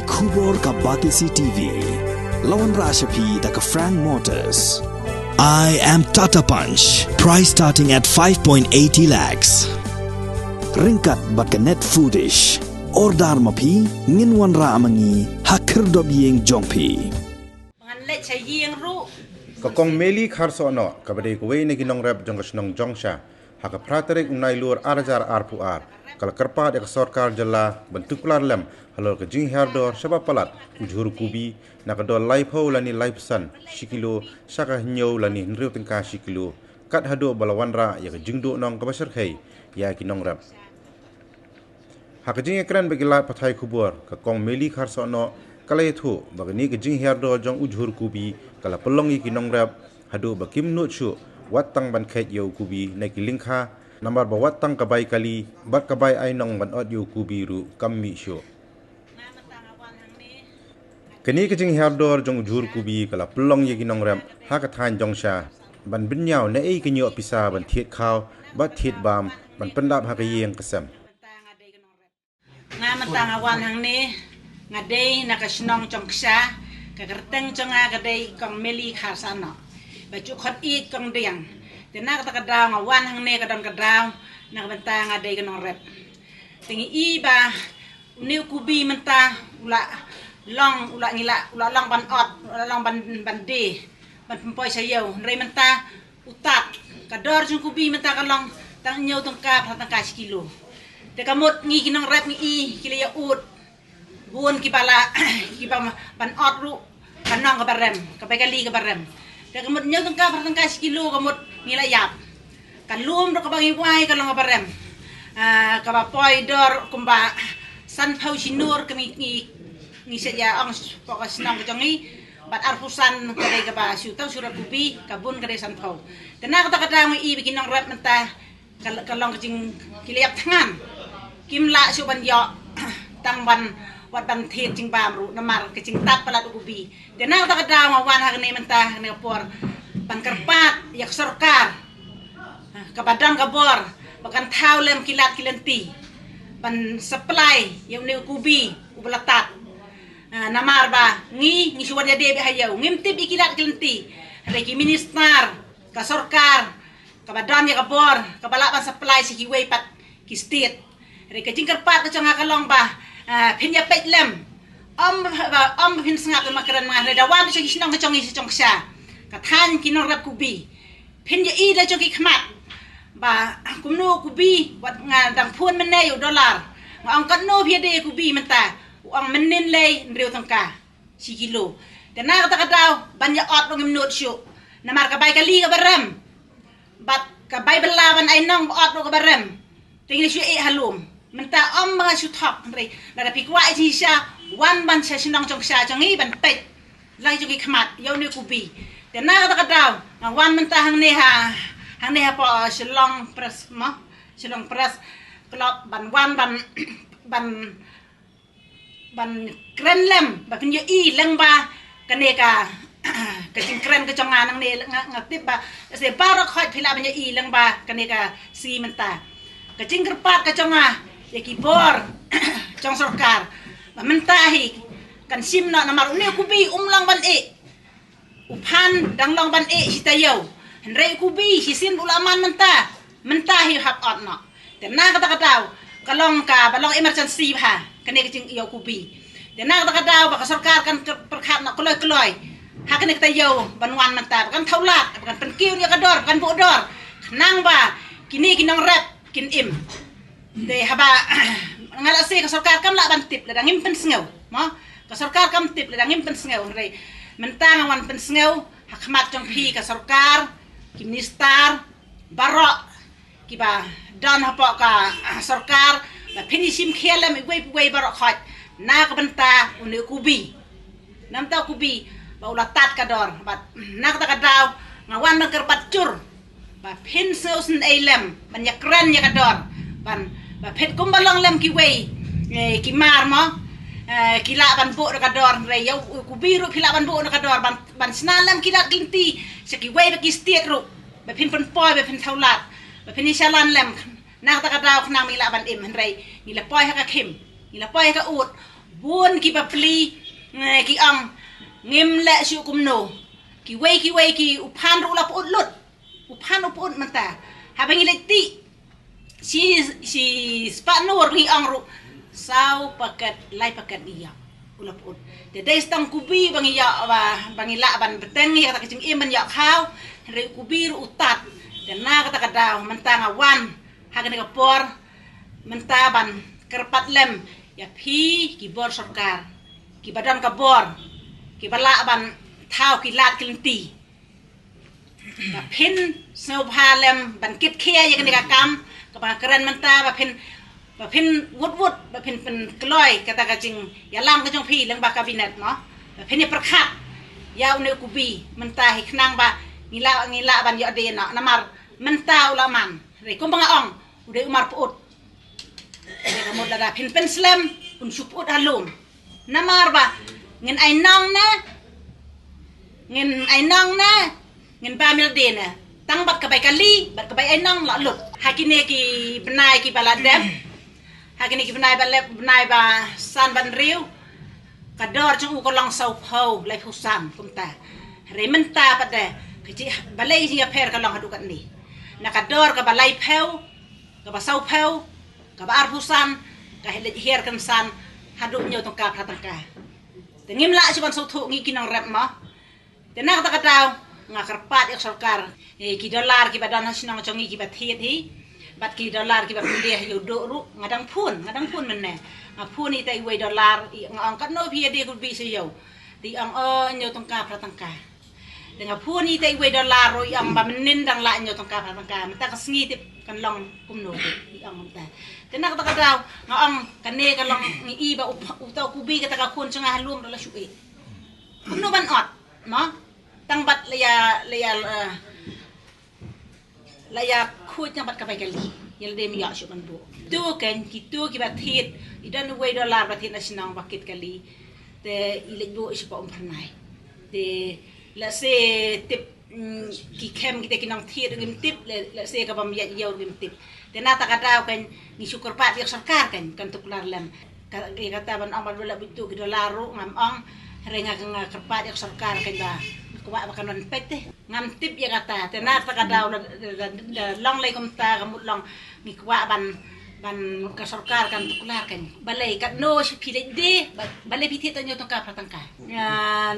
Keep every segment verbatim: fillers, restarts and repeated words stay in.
Khubor ka Batesi T V. La wanrah sha phi da ka Frank Motors. I am Tata Punch. Price starting at five point eighty lakhs. Ryngkat bad ka Net Foodish. Order ma phi, ngin wanrah ma ngi ha khyrdop ïing jong phi. Ngan leit sha ïing ruh. Ka Kong Meli Kharsohnoh, kaba dei kawei na ki nongrep jong ka shnong Jongsha, ha ka phra tarik u Nailur ar hajar arphew ar, ka la kyrpad ïa ka sorkar jylla ban tuklar lem halor ka jinghiar dor shaba palat u jhur kubi na ka dor laiphew lane laiphew san shi kilo sha ka hynñiew lane hynriew tyngka shi kilo, kat haduh ba la wanrah ïa ka jingduhnong kaba shyrkhei ïa ki nongrep. Ha ka jingïakren bad ki lad pathai khubor, ka Kong Meli Kharsohnoh ka la ïathuh ba kane ka jinghiar dor jong u jhur kubi ka la pynlong ïa ki nongrep haduh ba kim nud shuh wat tang ban kheit ïa u kubi na ki lyngkha, namar ba wat tang ka bai kali bad ka bai ainong ban ot ïa u kubi ruh kam mih shuh. Kane ka jinghiar dor jong u jhur kubi ka la pynlong ïa ki nongrep ha ka thaiñ Jongsha ban bynñiaw na ei ka ñiuh pisa ban thied khaw bad thied bam ban pyndap ha ka ïing ka sem. Nga mynta nga wan hangne, nga dei na ka shnong Jongsha, ka kyrteng jong nga ka dei Kong Meli Kharsohnoh. Ba ju khot ïeit Kong Diang. Te na kata ka daw nga wan hangne ka don ka daw, na ka bynta nga dei ka nongrep. Te ngi i ba une u kubi mynta u la long, u la ngi la, u la long ban ot, u la long ban, ban die, ban pynpoi sha ïew. Hynrei mynta u tad, ka dor jong u kubi mynta ka long tang hynñiew tyngka, phra tyngka shi kilo. Te ka mut ngi ki nongrep ngi i, ki la ïa ud. Bun kiba la, kiba ban ot ruh, ka nong kaba rem, ka bai kali kaba rem. Te ka mut hynñiew tyngka, phra tyngka shi kilo ka mut ngi la ïap. Ka lum ruh kaba ngi wai ka long kaba rem. Ah, kaba poi dor kumba sanphew shi nur ka ngi, ngi, ngi shet ïa ong hapoh ka shnong ka jong ngi. Bad arphew san ka dei kaba shu tang shu rep kubi, ka bun ka dei sanphew. Te na kata ka daw ngi i ba ki nongrep mynta ka, ka long ka jing, ki la ïap thngan. Kim lah shuh ban ïoh tang ban, wat ban thied jingbam ruh namar ka jingtad palat u kubi. Te na kata ka daw nga wan hangne mynta, hangne ka por ban kyrpad ïa ka sorkar, kaba don ka bor, ba kan thaw lem ki lad ki lynti ban supply ïa une u kubi uba la tad. Ah, namar ba ngi, ngi shu wan ïadie beit ha ïew, ngim tip ïa ki lad ki lynti. Hynrei ki minister, ka sorkar kaba don ïa ka bor, kaba lah ban supply sha kiwei pat ki state. Hynrei ka jingkyrpad ka jong nga ka long ba, ah, phin ïa peit lem. Ym ba, ym phin sngap ïa ma kren ma nga, hynrei da wan sha ki shnong ka jong ngi sha Jongsha, ka thaiñ ki nongrep kubi. Phin ïa i da jong ki khmat ba kumno u kubi, wat nga dang phone mynne ïa u Dollar. Nga ong katno phi ïadie ïa u kubi mynta. U ong mynnin lei hynriew tyngka shi kilo. Te na kata ka daw ban ïa ot ruh ngim nud shuh. Namar ka bai kali kaba rem bad ka bai bylla ban ainong ba ot ruh kaba rem. Te ngi la shu ïeh ha lum. Mynta ym ba nga shu thok, hynrei lada phi kwah ïa jingshisha, wan ban sha shnong Jongsha jong ngi ban peit la jong ki khmat ïa une u kubi. Te na kata ka daw nga wan mynta hangne ha, hangne hapoh Shillong Press mo, Shillong Press Club ban wan ban, ban ban kren lem ba phin ïohi lyngba kane ka, ka jingkren ka jong nga nangne. Nga, nga tip ba se baroh khoit phi lah ban ïohi lyngba kane ka sngi mynta. Ka jingkyrpad ka jong nga ïa ki bor jong sorkar ba mynta hi kan shim noh namar une u kubi um long ban ïeh. U phan dang long ban ïeh shi taïew. Hynrei u kubi shisien u la man mynta. Mynta hi hap ot noh. Te na kata ka daw ka long kaba long emergency bha kane ka jingïeh u kubi. Te na kata ka daw ba ka sorkar kan pyrkhat noh kloi kloi ha kane ka taïew ban wan mynta, ba kan thaw lad, ba kan pynkiew ïa ka dor, ba kan buh dor, khnang ba kine ki nongrep kin im. Te haba nga la sngewthuh ka sorkar kam lah ban tip lada ngim pynsngew mo. Ka sorkar kam tip lada ngim pynsngew, hynrei mynta nga wan pynsngew ha khmat jong phi ka sorkar, ki minister baroh kiba don hapoh ka, ah, sorkar, ba phin ïa shim khia lem iwei pa iwei baroh khoit na ka bynta une u kubi. Na ka bynta u kubi ba u la tad ka dor, bad na kata ka daw nga wan ban kyrpad jur ba phin sngewsynei lem ban ïa kren ïa ka dor, ban ba phin kumba long lem kiwei, eh, ki mar mo, eh, ki lah ban buh da ka dor, hynrei ïa u kubi ruh phi lah ban buh da ka dor ban, ban shna lem ki lad ki lynti sha kiwei pat ki state ruh ba phin pynpoi, ba phin thaw lad, ba phin ïa shalan lem. Na kata ka daw khnang ba ngi lah ban im, hynrei ngi la poi ha ka khim, ngi la poi ha ka ud. Bun ki bapli, eh, ki ong ngim leh shuh kumno. Kiwei kiwei ki u phan ruh la put lut. U phan u put mynta. Haba ngi leit tih shi, shi spah nur ngi ong ruh saw paket, lai paket ngi ïoh. U la put. Te dei tang kubi ba ngi ïoh, ba, ba ngi lah ban bteng ïa kata ka jingim ban ïoh khaw. Hynrei kubi ruh u tad. Te na kata ka daw mynta nga wan ha kane ka por mynta ban kyrpad lem ïa phi ki bor sorkar, ki ba don ka bor, ki ba lah ban thaw ki lad ki lynti, ba phin sngewbha lem ban kit khia ïa kane ka kam kaba nga kren mynta, ba phin, ba phin wut wut, ba phin pynkloi kata ka jingïalam ka jong phi lyngba kabinet, mo, ba phin ïa pyrkhat ïa une u kubi mynta hi khnang ba ngi lah, ngi lah ban ïoh die noh. Namar mynta u la man, hynrei kumba nga ong, u dei u mar put. Te ka mut lada phin pynslem, un shu put ha lum. Namar ba ngin ai nong ne, ngin ai nong ne, ngin bam ïalade ne. Tang bad ka bai kali bad ka bai ai nong la lut. Ha kine ki bnai ki ba la dep, ha kine ki bnai ba lep, bnai ba san ban riew, ka dor jong u ka long saw phew, lai phew san kumta. Hynrei mynta pat de ka jingbalei jingïapher ka long haduh katne. Na ka dor ka ba lai phew, ka ba saw phew, ka ba ar phew san, ka leit hiar kynsan haduh hynñiew tyngka phra tyngka. Te ngim lah shuh ban sngewthuh ngi ki nongrep, mo. Te na kata ka daw nga kyrpad ïa ka sorkar, eh, ki dollar ki ba don ha shnong jong ngi ki ba thied hi, bad ki dollar ki ba pynbeit ha ïew duh ruh, nga dang phone, nga dang phone mynne. Nga phone ïa ita iwei dollar, i, nga ong katno phi ïa die kubi sha ïew. Te i ong, oh, hynñiew tyngka phra tyngka. Te nga phone ïa ita iwei dollar ruh, i ong ba mynnin dang lah hynñiew tyngka phra tyngka. Mynta ka sngi tip kan long kumno, i ong mynta. Te na kata ka daw nga ong kane ka long ngi i ba u, uta u kubi kata ka khun jong nga ha lum ruh la shu ïeh. Kumno ban ot, mo? Tang bad la ïa, la ïa, eh, la ïa khuid tang bad ka bai kali. Ïalade ym ïoh shuh ban buh. Tu kein, kito ki ba thied, i don uwei dollar ba thied na shnong ba kit kali. Te i leit buh sha Umphyrnai. Te lehse tip, mm, ki khem kita ki nongthied ruh ngim tip, le, lehse ka bym ïaid ïew ruh ngim tip. Te na kata ka daw kein ngi shu kyrpad ïa ka sorkar kein kan tuklar lem. Ka, ïa kata ban ong ba la buit tu ki dollar ruh ngam ong. Hynrei nga, nga kyrpad ïa ka sorkar kein ba kwah ba kan wan peit te. Ngam tip ïa kata, te na kata ka daw la, la, la, la long lei kumta, ka mut long ngi kwah ban, ban ka sorkar kan tuklar kein. Balei katno shi phi leit die, ba, balei phi thied tang hynñiew tyngka phra tyngka. Nga,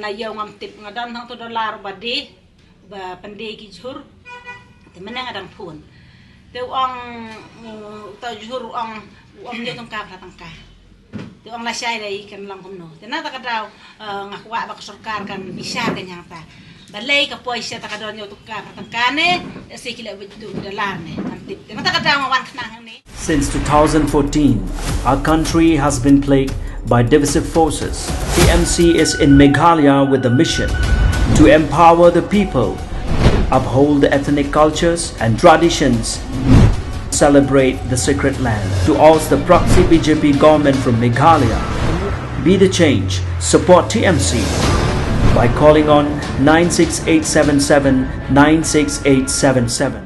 na ïew ngam tip, nga don tang tu dollar ba die, ba pyndie ki jhur. Te mynne nga dang phone. Te u ong, mm, uta u jhur u ong, u ong hynñiew tyngka phra tyngka. Te u ong lashai lei kan long kumno. Te na kata ka daw, eh, nga kwah ba ka sorkar kan bishar kein hangta. Balei ka poi sha ta ka don hynñiew tyngka phra tyngka ne, lehse ki la buit tu dollar ne, ngam tip. Te na kata ka daw nga wan khnang hangne. Since two thousand fourteen, our country has been plagued by divisive forces. T M C is in Meghalaya with the mission to empower the people, uphold the ethnic cultures and traditions, celebrate the sacred land. To oust the proxy B J P government from Meghalaya, be the change. Support T M C by calling on nine six eight seven seven nine six eight seven seven.